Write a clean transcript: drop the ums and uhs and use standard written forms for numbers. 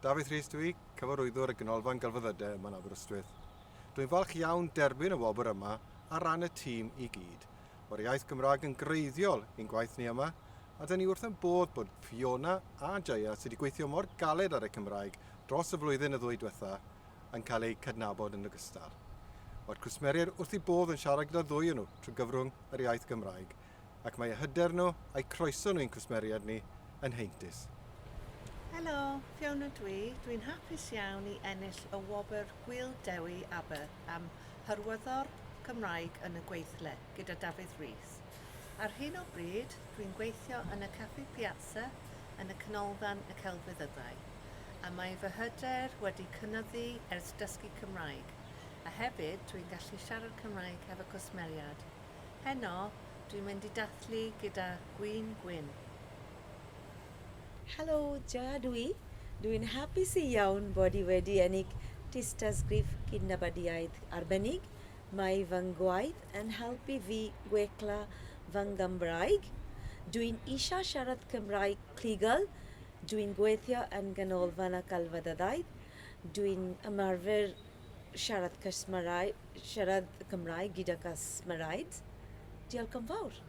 Dafydd Rhys dwi, cyfarwyddwr y Ganolfan Gelfyddydau yma yn Aberystwyth. Dwi'n falch iawn derbyn y wobr yma ar ran y tîm i gyd. Mae'r iaith Gymraeg yn greiddiol i'n gwaith ni yma, a dyn ni wrth ein bodd bod Fiona a Jaya sydd wedi gweithio mor galed ar eu Cymraeg dros y flwyddyn y ddwy diwetha yn cael eu cydnabod yn ogystal. Mae'r cwsmeriaid wrth eu bodd yn siarad gyda ddwy o nhw trwy gyfrwng yr iaith Gymraeg, ac mae eu hyder nhw a'u croeso nhw i'n cwsmeriaid ni yn heintus. Helo, Fiona dwi. Dwi'n hapus iawn i ennill y wobr Gŵyl Dewi Aber am hyrwyddo'r Cymraeg yn y gweithle gyda Dafydd Rees. Ar hyn o bryd, dwi'n gweithio yn y Caffi Piazza yn y Canolfan y Celfyddydau, a mae fy hyder wedi cynyddu ers dysgu Cymraeg, a hefyd dwi'n gallu siarad Cymraeg hefo cwsmeriad. Heno, dwi'n mynd i dathlu gyda gwin gwyn. Helo, Jaya dw i. Dw i'n hapus iawn bod i wedi ennill tystysgrif cydnabyddiaeth arbennig. Mae fy ngwaith yn helpu fi gwella fy Nghymraeg. Dw i'n eisiau siarad Cymraeg cligol. Dw i'n gweithio yn Ganolfan y Celfyddydau. Dw i'n ymarfer siarad cwsmerau, siarad Cymraeg gyda cwsmeriaid. Diolch yn fawr.